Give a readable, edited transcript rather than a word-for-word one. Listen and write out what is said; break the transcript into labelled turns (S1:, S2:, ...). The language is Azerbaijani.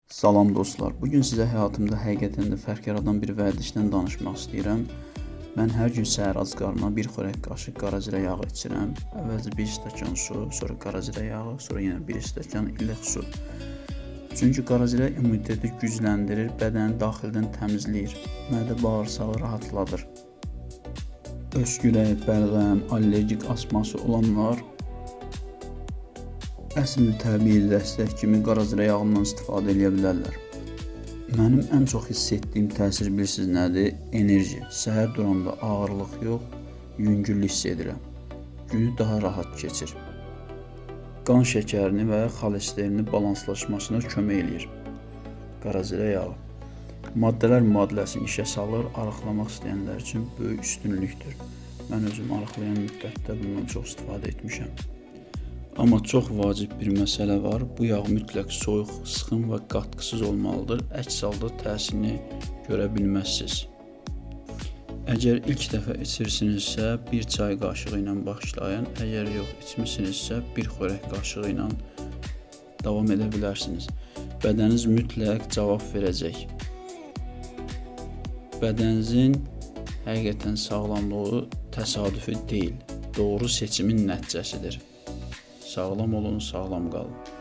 S1: Salam dostlar. Bugün sizə həyatımda həqiqətən də fərq yaradan bir vərdişdən danışmaq istəyirəm. Mən hər gün səhər ac qarnına bir xörək qaşıq qaracirə yağı içirəm. Əvvəlcə bir stəkan su, sonra qaracirə yağı, sonra yenə bir stəkan ilıq su. Çünki qaracirə immuniteti gücləndirir, bədəni daxildən təmizləyir, mədə bağırsağı rahatladır. Öskürək, bəlğəm, allergik asması olanlar əsl təbii dəstək kimi qaracirə yağından istifadə eləyə bilərlər. Mənim ən çox hiss etdiyim təsir bilirsiniz nədir? Enerji. Səhər duranda ağırlıq yox, yüngüllük hiss edirəm. Günü daha rahat keçir. Qan şəkərini və xolesterini balanslaşmasına kömək eləyir. Qaracirə yağı. Maddələr mübadiləsini işə salır, arıqlamaq istəyənlər üçün böyük üstünlükdür. Mən özüm arıqlayan müddətdə bundan çox istifadə etmişəm. Amma çox vacib bir məsələ var. Bu yağ mütləq soyuq, sıxım və qatqısız olmalıdır. Əks halda təsirini görə bilməzsiniz. Əgər ilk dəfə içirsinizsə, bir çay qaşığı ilə başlayın. Əgər yox içmisinizsə, bir xörək qaşığı ilə davam edə bilərsiniz. Bədəniniz mütləq cavab verəcək. Bədəninizin həqiqətən sağlamlığı təsadüfi deyil, doğru seçimin nəticəsidir. Sağlam olun, sağlam qalın.